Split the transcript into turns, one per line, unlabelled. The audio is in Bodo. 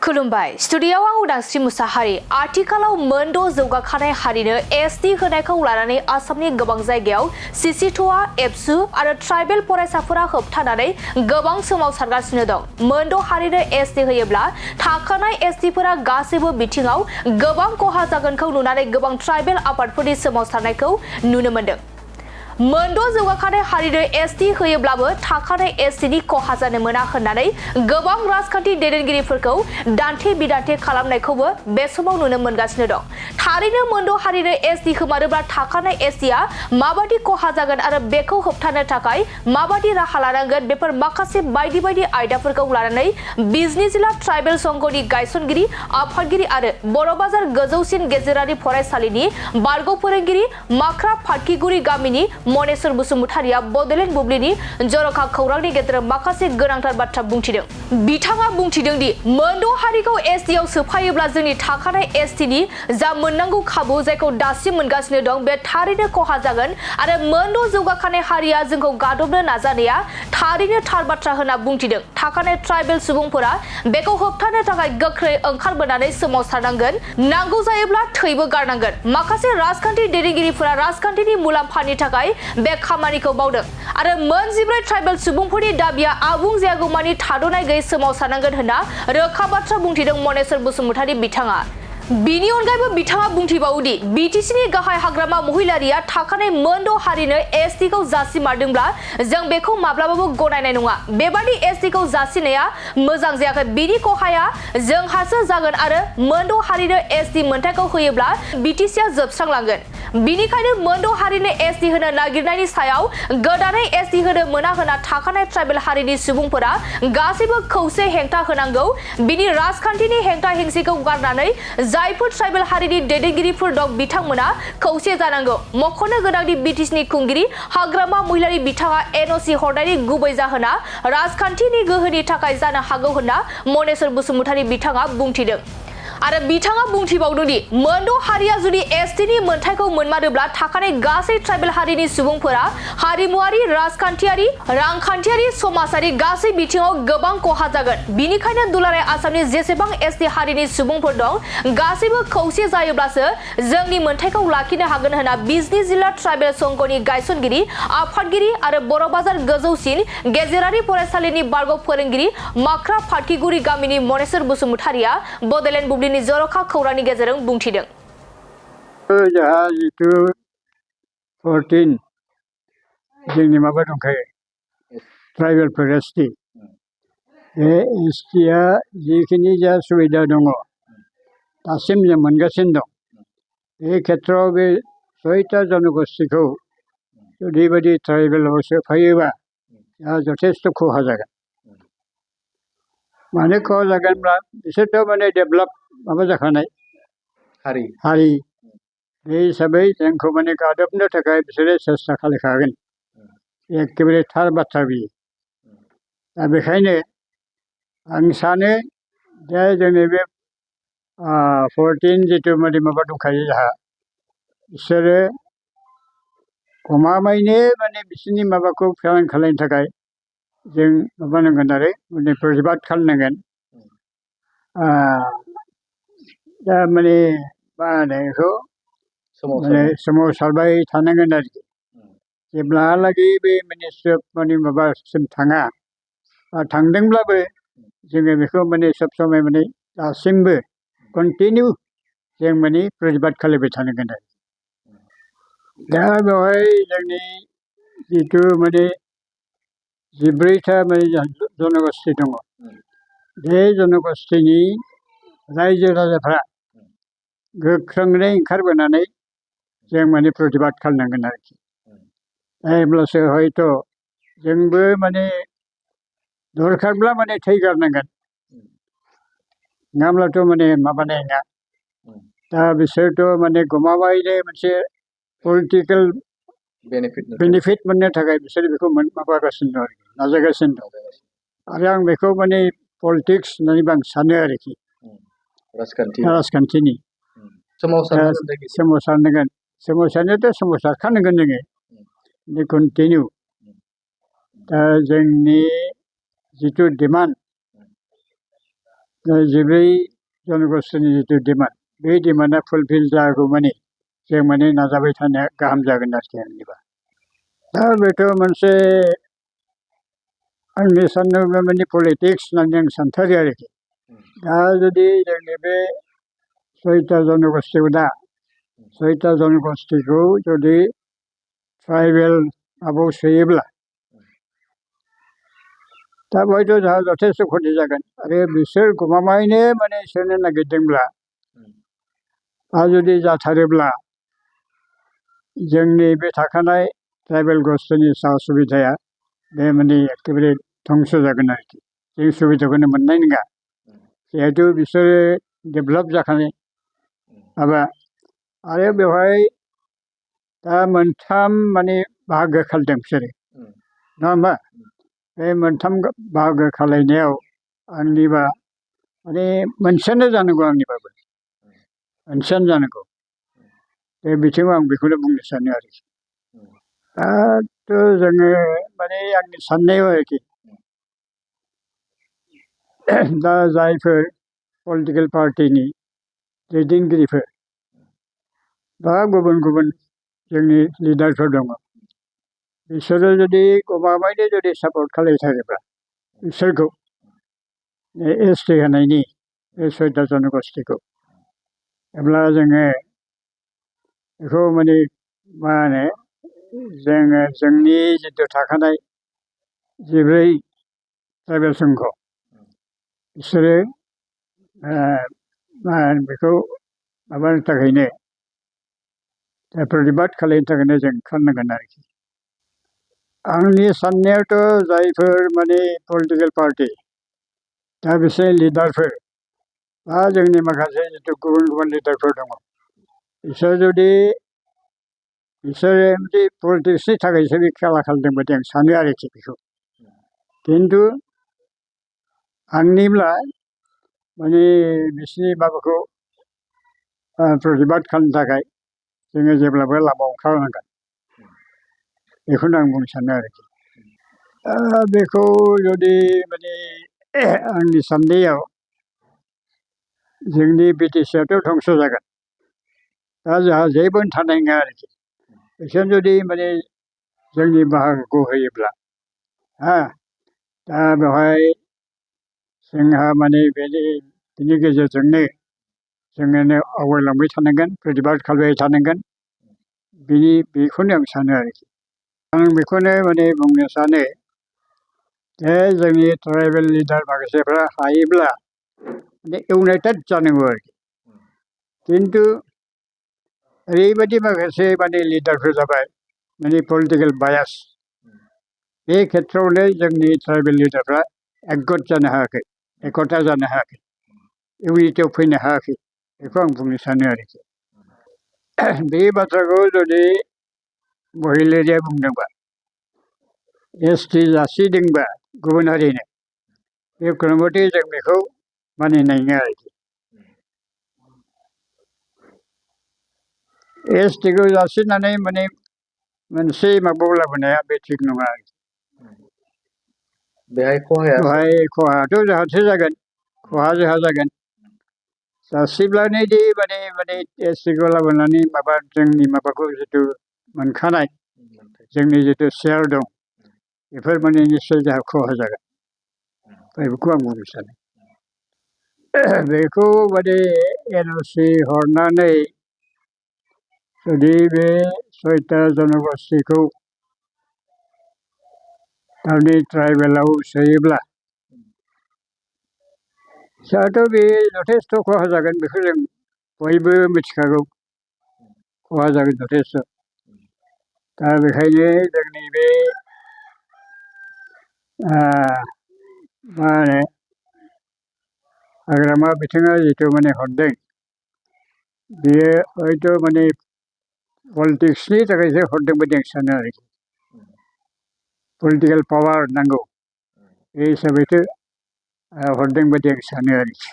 खुलुमबाय स्टुडियोआव आं उदांस्रि मुसाहारि आथिखालाव मोनद' जौगाखानाय हारिनो एसटि होनायखौ लानानै आसामनि गोबां जायगायाव सिसिट'आ एबसु आरो ट्राइबेल फरायसाफोरा होबथानानै गोबां सोमावसारगासिनो दं। मोनद' हारिनो एसटि होयोब्ला थाखानाय एसटिफोरा गासैबो बिथिङाव गोबां खहा जागोनखौ नुनानै गोबां ट्राइबेल आफादफोरनि सोमावसारनायखौ नुनो मोन्दों। मोनद' जौगाखानाय हारिनो एसटि होयोब्लाबो थाखानाय एसटिनि खहा जानो मोना होननानै गोबां राजखान्थि दैदेनगिरिफोरखौ दान्थे बिदान्थे खालामनायखौबो बे समाव नुनो मोनगासिनो दं। थारैनो मोनद' हारिनो एसटि होमारोब्ला थाखानाय एसटिआ माबादि खहा जागोन आरो बेखौ होबथानो थाखाय माबादि राहा लानांगोन बेफोर माखासे बायदि बायदि आयदाफोरखौ लानानै बिजनी जिल्ला ट्राइबेल संघनि गायसनगिरि आफादगिरि आरो बर'बाजार गोजौसिन गेजेरारि फरायसालिनि बारग' फोरोंगिरि माख्रा फाटकिगुरि गामिनि मनेश्वर बसुमतारिया बडलेण्ड बुब्लिनि जर'खा खौरांनि गेजेरजों माखासे गोनांथार बाथ्रा बुंथिदों। बिथाङा बुंथिदों दि मोनद' हारिखौ एसटिआव सोफायोब्ला जोंनि थाखानाय एसटिनि जा मोननांगौ खाबु जायखौ दासिम मोनगासिनो दं बे थारैनो खहा जागोन आरो मोनद' जौगाखानाय हारिया जोंखौ गादबनो नाजानाया थारैनो थार बाथ्रा होनना बुंथिदों। थाखानाय ट्राइबेल सुबुंफोरा बेखौ होबथानो थाखाय गोख्रै ओंखारबोनानै सोमावसारनांगोन, नांगौ जायोब्ला थैबो गारनांगोन। माखासे राजखान्थि दैदेनगिरिफोरा राजखान्थिनि मुलाम्फानि थाखाय बे खामानिखौ मावदों आरो मोन 14 ट्राइबेल सुबुंफोरनि दाबिया आबुं जायागौमानि थाद'नाय गैयै सोमावसारनांगोन होनना रोखा बाथ्रा बुंथिदों मनेश्वर बसुमतारि बिथाङा। बिनि अनगायैबो बिथाङा बुंथिबावोदि बिटिसिनि गाहाय हाग्रामा महिलारिया थाखानाय मोनद' हारिनो एसटिखौ जासिमारदोंब्ला जों बेखौ माब्लाबाबो गनायनाय नङा। बेबादि एसटिखौ जासिनाया मोजां जायाखै, बिनि खहाया जोंहासो जागोन आरो मोनद' हारिनो एसटि मोनथायखौ होयोब्ला बिटिसिआ जोबस्रांलांगोन। बिनिखायनो मोनद' हारिनो एसटि होनो नागिरनायनि सायाव गोदानै एसटि होनो मोना होना थाखानाय ट्राइबेल हारिनि सुबुंफोरा गासैबो खौसे हेंथा होनांगौ। बिनि राजखान्थिनि हेंथा हेंसिखौ गारनानै जायफोर ट्राइबेल हारिनि दैदेनगिरिफोर दं बिथांमोना खौसे जानांगौ। मख'नो गोनांदि बिटिसिनि खुंगिरि हाग्रामा महिलारि बिथाङा एनअसि हरनायनि गुबै जाहोना राजखान्थिनि गोहोनि थाखाय जानो हागौ होनना मनेश्वर बसुमतारि बिथाङा बुंथिदों। आरो बिथाङा बुंथिबावदों दि मोनद' हारिया जुदि एसटिनि मोनथायखौ मोनमारोब्ला थाखानाय गासै ट्राइबेल हारिनि सुबुंफोरा हारिमुआरि, राजखान्थियारि, रांखान्थियारि, समाजारि गासै बिथिङाव गोबां खहा जागोन। बिनिखायनो दुलाराय आसामनि जेसेबां एसटि हारिनि सुबुंफोर दं गासैबो खौसे जायोब्लासो जोंनि मोनथायखौ लाखिनो हागोन होनना बिजनी जिल्ला ट्राइबेल संघनि गायसनगिरि आफादगिरि आरो बर'बाजार गोजौसिन गेजेरारि फरायसालिनि बारग' फोरोंगिरि माख्रा फाटकिगुरि गामिनि मनेश्वर बसुमतारिया बडलेण्ड बुब्लिनि जर'खा खौरांनि गेजेरजों बुंथिदों।
जोंहा जिथु 14 जोंनि माबा दंखायो ट्राइबेलफोर एसटि, बे एसटिआ जिखिनि जा सुबिदा दङ दासिम जों मोनगासिनो दं। बे खेथ्रआव बे 6टा जनगोष्ठीखौ ओरैबायदि ट्राइबेलाव सोफायोबा जोंहा जथेस्थ' खहा जागोन। मानो खहा जागोनब्ला बिसोरथ' माने डेभेलप माबा जाखानाय हारि बे हिसाबै जोंखौ माने गादबनो थाखाय बिसोरो सेस्था खालामखागोन। एखेबारे थार बाथ्रा बियो। दा बेखायनो आं सानो जे जोंनि बे 14 जिथु माने माबा दंखायो जोंहा बिसोरो गमामायैनो माने बिसोरनि माबाखौ फेलें खालामनो थाखाय जों माबानांगोन आरो माने प्रतिबाद खालामनांगोन। दा माने मा होनो बेखौ माने सोमावसारबाय थानांगोन आरोखि जेब्लाहालागै बे माने माबासिम थाङा थांदोंब्लाबो जोङो बेखौ माने सब समय माने दासिमबो कन्टिनिउ जों माने प्रतिबाद खालामबाय थानांगोन आरो। दा बेवहाय जोंनि जिथु माने 14टा माने जनगोष्ठी दङ बे जनगोष्ठीनि रायजो राजाफ्रा गोख्रोङै ओंखारबोनानै जों माने प्रतिबाद खालामनांगोन आरोखि। अब्लासो हयथ' जोंबो माने दरखारब्ला माने थै गारनांगोन, नङाब्लाथ' माने माबानाय नङा। दा बिसोरथ' माने गमामायैनो मोनसे पलिटिकेल बेनिफिट मोननो थाखाय बिसोर बेखौ माबागासिनो दं आरोखि, नाजागासिनो दं। आरो आं बेखौ माने पलिटिक्स होननानैबो आं सानो आरोखि, राजखान्थिनि सोमावसारनांगोन। सोमावसारनायाथ' सोमावसारखानांगोन जोङो कन्टिनिउ। दा जोंनि जिथु डिमान्ड जिब्रै जनगोष्ठीनि जिथु डिमान्ड बे डिमान्डआ फुलफिल जागौ माने जों माने नाजाबाय थानाया गाहाम जागोन आरोखि आंनिबा दा बेथ' मोनसे आंनि साननायाव माने पलिटिक्स होननानै आं सानथारो आरोखि दा जुदि जोंनि बे 6टा जनगोष्ठीखौ दा 6टा जनगोष्ठीखौ जुदि ट्राइबेल माबायाव सोयोब्ला दा बेवहायथ' जोंहा जथेस्थ' खथि जागोन आरो बिसोर गमामायैनो माने सोनो नागिरदोंब्ला आरो जुदि जाथारोब्ला जोंनि बे थाखानाय ट्राइबेल गोष्ठीनि सा सुबिदाया बे माने एखेबारे धंस' जागोन आरोखि जों सुबिदाखौनो मोननाय नङा जिहेथु बिसोरो डेभेलप जाखानाय माबा आरो बेवहाय दा मोनथाम माने बाहागो खालामदों बिसोरो नङा होमबा बे मोनथाम बाहागो खालायनायाव आंनिबा माने मोनसेयानो जानांगौ आंनिबाबो मोनसेयानो जानांगौ बे बिथिङाव आं बेखौनो बुंनो सानो आरोखि दाथ' जोङो माने आंनि साननायाव आरोखि दा जायफोर पलिटिकेल पार्टिनि दैदेनगिरिफोर बा गुबुन गुबुन जोंनि लिडारफोर दङ बिसोरो जुदि गमामायैनो जुदि सापर्ट खालायथारोब्ला बिसोरखौ एसटि होनायनि बे 6टा जनगोष्ठीखौ अब्ला जोङो बेखौ माने मा होनो जोङो जोंनि जिथु थाखानाय जिब्रै ट्राइबेल संघ बिसोरो मा होनो बेखौ माबानो थाखायनो प्रतिबाद खालामनो थाखायनो जों ओंखारनांगोन आरोखि आंनि साननायावथ' जायफोर माने पलिटिकेल पार्टि दा बिसोर लिडारफोर बा जोंनि माखासे जिथु गुबुन गुबुन लिडारफोर दङ बिसोरो जुदि पलिटिक्सनि थाखायसो बे खेला खालामदों बायदि आं सानो आरोखि बेखौ खिन्थु आंनिब्ला माने बिसोरनि माबाखौ प्रतिबाद खालामनो थाखाय जोङो जेब्लाबो लामायाव ओंखारनांगोन बेखौनो आं बुंनो सानो आरोखि बेखौ जुदि माने आंनि साननायाव जोंनि बिटिसिआथ' धंस' जागोन दा जोंहा जेबो थानाय नङा आरोखि बिसोर जुदि माने जोंनि बाहागोखौ होयोब्ला दा बेवहाय जोंहा माने बेनि गेजेरजोंनो जोङो आवगायलांबाय थानांगोन प्रतिबाद खालामबाय थानांगोन बेखौनो आं सानो आरोखि आं बेखौनो माने बुंनो सानो जे जोंनि ट्राइबेल लिडार माखासेफ्रा हायोब्ला माने इउनाइटेड जानांगौ आरोखि खिन्थु ओरैबायदि माखासे माने लिडारफोर जाबाय माने पलिटिकेल बायास बे खेथ्रआवनो जोंनि ट्राइबेल लिडारफ्रा एकगत जानो हायाखै एकता जानो हायाखै इउनिटियाव फैनो हायाखै बेखौ आं बुंनो सानो आरोखि बे बाथ्राखौ जुदि महिलारिया बुंदोंबा एसटि जासिदोंबा गुबुन हारिनो बे क्रमथे जों बेखौ मानिनाय नङा आरोखि एसटिखौ जासिनानै माने मोनसे माबायाव लाबोनाया बे थिग नङा आरोखि बेहाय खहायाथ' जोंहासो जागोन खहा जोंहा जागोन जासिब्लानोदि माने एसटिखौ लाबोनानै माबा जोंनि माबाखौ जिथु मोनखानाय जोंनि जिथु शेयार दं बेफोर माने निस्सय जोंहा खहा जागोन बेखौ आं बुंनो सानो बेखौ माने एनअसि हरनानै जुदि बे 6टा जनगोष्ठीखौ थारमाने ट्राइबेलाव सोयोब्ला जोंहाथ' बे जथेस्थ' खहा जागोन बेखौ जों बयबो मिथिखागौ खहा जागोन जथेस्थ' दा बेखायनो जोंनि बे मा होनो हाग्रामा बिथाङा जिथु माने हरदों बेयो हयथ' माने पलिटिक्सनि थाखायसो हरदों बायदि आं सानो आरोखि पलिटिकेल पावार नांगौ बे हिसाबैसो हरदों बायदि आं सानो आरोखि